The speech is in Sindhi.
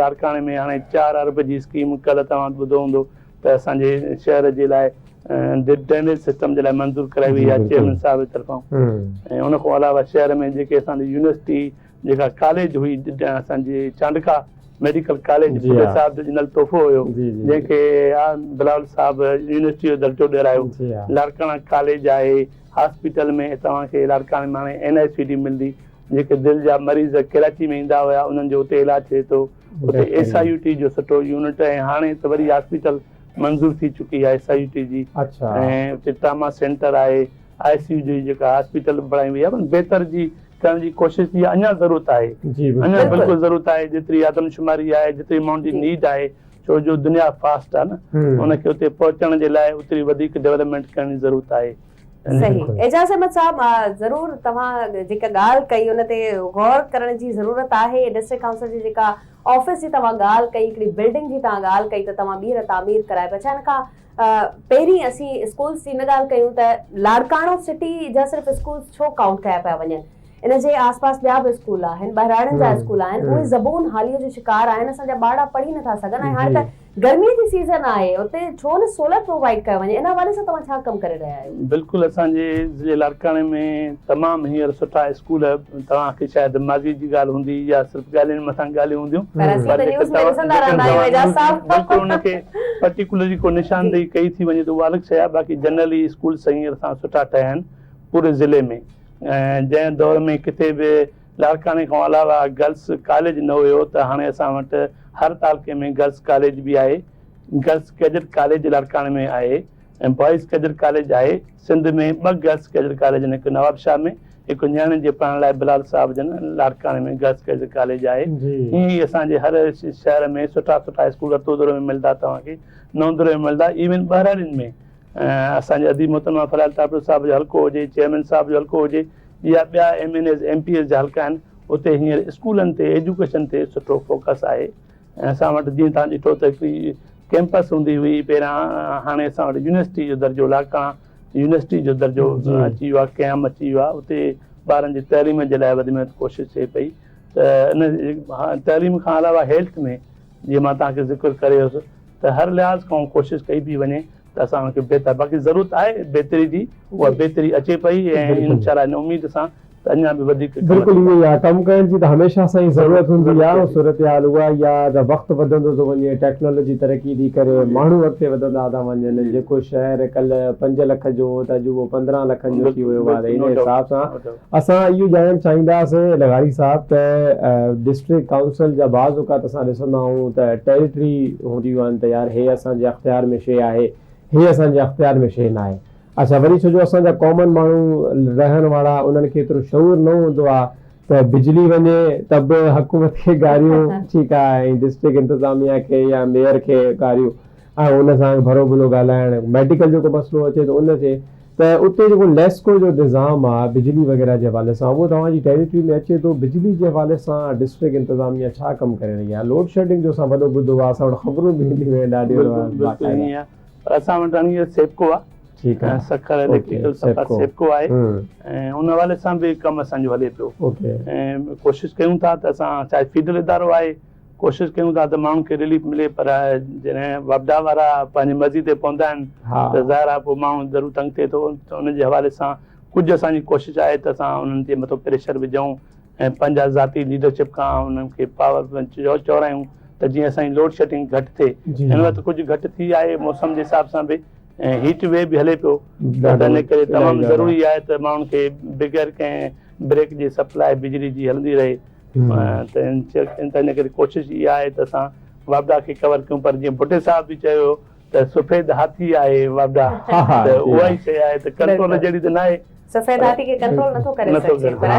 لاڙڪاڻي ۾ هاڻي 4 ارب جي اسڪيم ڪلهه توهان ٻڌو هوندو ته اسان جي شهر جي لاء ڊرينيج سسٽم جي لاء منظور ڪرائي وئي آهي چيئرمين صاحب جي طرفان ۽ ان کان علاوه شهر ۾ جيڪي اسان جي يونيورسٽي جيڪا ڪاليج هئي اسان جي چانڊڪا ميڊيڪل ڪاليج ڀٽي صاحب جو ڏنل تحفو هيو جنهن کي بلاول صاحب يونيورسٽي جو درجو ڏيرايو لاڙڪاڻا ڪاليج آهي هاسپيٽل ۾ توهان کي لاڙڪاڻي ۾ هاڻي اين آء سي ڊي ملندي جيڪي دل جا مريض ڪراچي ۾ ايندا هيا انهن جو اتي علاج ٿئي ٿو اتي ايس I U ٽي جو سٺو يونٽ ۽ هاڻي ته وري هاسپيٽل منظور ٿي چڪي آهي ايس I U ٽي جي ۽ اتي ٽراما سينٽر آهي آء سي يو جي جيڪا هاسپيٽل بڻائي وئي آهي بهتر جي ڪرڻ جي ڪوشش ٿي اڃا ضرورت آهي اڃا بلڪل ضرورت آهي جيتري آدمشماري آهي جيتري ماڻهن جي نيڊ آهي ڇو جو دنيا فاسٽ آهي نه ان کي اتي پهچڻ جي لاء اوتري وڌيڪ ڊولپمينٽ ڪرڻ جي ضرورت آهي. صحيح اعجاز احمد صاحب ضرور توهان جيڪا ڳالهه ڪئي ان تي غور ڪرڻ جي ضرورت آهي ڊسٽرڪٽ ڪائونسل جي جيڪا آفيس جي توهان ڳالهه ڪئي هڪڙي بلڊنگ جي توهان ڳالهه ڪئي ته توهان ٻيهر تعمير ڪرائي پيا ڇا ان کان پهرين اسين اسڪولس جي نه ڳالهه ڪيون ته لاڙڪاڻو سٽي جا صرف اسڪولس ڇو ڪائونٽ ڪيا پيا وڃن ان جي آس پاس ٻيا به اسڪول آهن ٻهراڙين جا اسڪول آهن اهي زبون حالي جو شڪار آهن اسان جا ٻارڙا پڙهي نٿا سگهن ۽ هاڻي ته گرمي جي سيزن آهي اتي ڇو نه سولر پرووائيڊ ڪيو وڃي ان حوالي سان توهان ڇا ڪم ڪري رهيا آهيو؟ بلڪل اسان جي ضلعي لاڙڪاڻي ۾ تمام هينئر سٺا اسڪول توهان کي شايد ماضي جي ڳالهه هوندي يا صرف ڳالهين مٿان ڳالهيون هونديون پر اسين ته نيوز ۾ ڏسندا رهندا آهيون اعجاز صاحب. بلڪل ان کي پرٽيڪولرلي ڪو نشاندهي ڪئي ٿي وڃي ته اها الڳ شيء آهي باقي جنرلي اسڪولس هينئر اسان سٺا ٺهيا آهن پوري ضلعي ۾ ۽ جنهن دور ۾ ڪٿي به لاڙڪاڻي کان علاوه گرلس ڪاليج نه هيو ته هاڻي اسان وٽ هر تعلقي ۾ گرلس ڪاليج به آهي. گرلس ڪيڊٽ ڪاليج لاڙڪاڻي ۾ آهي ۽ بوائز ڪيڊٽ ڪاليج آهي. سنڌ ۾ ٻه گرلس ڪيڊٽ ڪاليج آهن هڪ نوابشاهه ۾ هڪ نياڻين جي پڙهڻ لاء بلال صاحب جن لاڙڪاڻي ۾ گرلس ڪيڊٽ ڪاليج آهي. ائين ئي اسان جي هر شهر ۾ سٺا سٺا اسڪول رتودڙو ۾ ملندا توهان کي نئوندڙو ۾ ملندا ايون ٻهراڙين ۾ اسان جي اديب محترمه فريال ٽاپڙو صاحب جو حلقو هجي چيئرمين صاحب جو حلقو هجي يا ٻيا M N As M P As جا حلقا آهن اتي هينئر اسڪولن تي ايجوڪيشن تي سٺو فوڪس آهي ۽ اسان وٽ جيئن توهان ڏٺو ته هڪڙي ڪيمپس هوندي هئي پهريان هاڻي اسان وٽ يونيورسٽي جو درجو لاڙڪاڻا يونيورسٽي جو درجو اچي ويو آهي قيام اچي ويو آهي اتي ٻارن جي تعليم جي لاء وڌ ۾ وڌ ڪوشش ٿئي پئي ته ان تعليم کان علاوه هيلٿ ۾ جيئن مان توهان کي ذڪر ڪري ويس ته هر لحاظ کان ڪوشش ڪئي پئي وڃي ته اسان ان کي بهتر باقي ضرورت آهي بهتري جي اها بهتري اچي پئي ۽ انشاء الله ان اميد سان ته اڃا به وڌيڪ ڪم بلڪل ائين ئي آهي ڪم ڪرڻ جي ته هميشه سان ئي ضرورت هوندي آهي صورتحال اها ئي آهي ته وقت وڌندو ٿو وڃي ٽيڪنالاجي ترقي ٿي ڪري ماڻهو اڳتي وڌندا ٿا وڃن جيڪو شهر ڪلهه 5 لک جو هو ته اڄ اهو 15 لکن جو ٿي ويو آهي ته ان حساب سان اسان اهو ڄاڻڻ چاهينداسين لغاري صاحب ته ڊسٽرڪٽ ڪائونسل جا بعض اوقات اسان ڏسندا آهيون ته ٽيريٽري هونديون آهن ته يار هي اسان جي اختيار ۾ شيء آهي هي اسان جي اختيار ۾ شيء ناهي اڇا وري ڇو جو اسان جا ڪامن ماڻهو رهڻ وارا انهن کي ايترو شعور نه هوندو آهي ته بجلي وڃي ته به حڪومت کي گاريون ٺيڪ آهي ۽ ڊسٽرڪٽ انتظاميا کي يا ميئر کي گاريون ۽ ان سان ڀرو ڀلو ڳالهائڻ ميڊيڪل جو ڪو مسئلو اچي ته ان کي ته اتي جيڪو ليسڪو جو نظام آ بجلي وغيره جي حوالي سان اهو توهان جي ٽيريٽري ۾ اچي ٿو بجلي جي حوالي سان ڊسٽرڪٽ انتظاميا ڇا ڪم ڪري رهي آ لوڊ شيڊنگ جو اسان وڏو ٻڌو آ اسان وٽ خبرون به اينديون آهن ڏاڍيون بلڪل بلڪل ائين آ پر اسان وٽ هاڻي هينئر سيپڪو آ ٺيڪ آ سکر اليڪٽريڪل سپلاء سيپڪو آهي ۽ ان حوالي سان به ڪم اسان جو هلي پيو ۽ ڪوشش ڪيون ٿا ته اسان چاهي فيڊر ادارو آهي ڪوشش ڪيون ٿا ته ماڻهن کي رليف ملي پر جڏهن واپڊا وارا پنهنجي مرضي تي پوندا آهن ته ظاهر آهي پوء ماڻهو ضرور تنگ ٿئي ٿو ته ان جي حوالي سان ڪجهه اسان جي ڪوشش آهي ته اسان انهن جي مٿو پريشر وجهون ۽ پنهنجا ذاتي ليڊرشپ کان انهن کي پاور چورايون ته جيئن اسان جي لوڊ شيڊنگ گهٽ ٿئي. هن وقت ڪجهه گهٽ ٿي آهي موسم جي حساب سان به ۽ هيٽ ويو به هلي پيو ته ان ڪري تمام ضروري آهي ته ماڻهن کي بغير ڪنهن بريڪ جي سپلاء بجلي جي هلندي رهي. ته ان ڪري ڪوشش اها آهي ته اسان واپڊا کي ڪور ڪيون پر جيئن ڀٽي صاحب به چيو ته سفيد هاٿي آهي واپڊا ته اها ئي شيء آهي ته ڪنٽرول جهڙي ته ناهي. سفيد هاٿي کي ڪنٽرول نٿو ڪري سگهجي پر.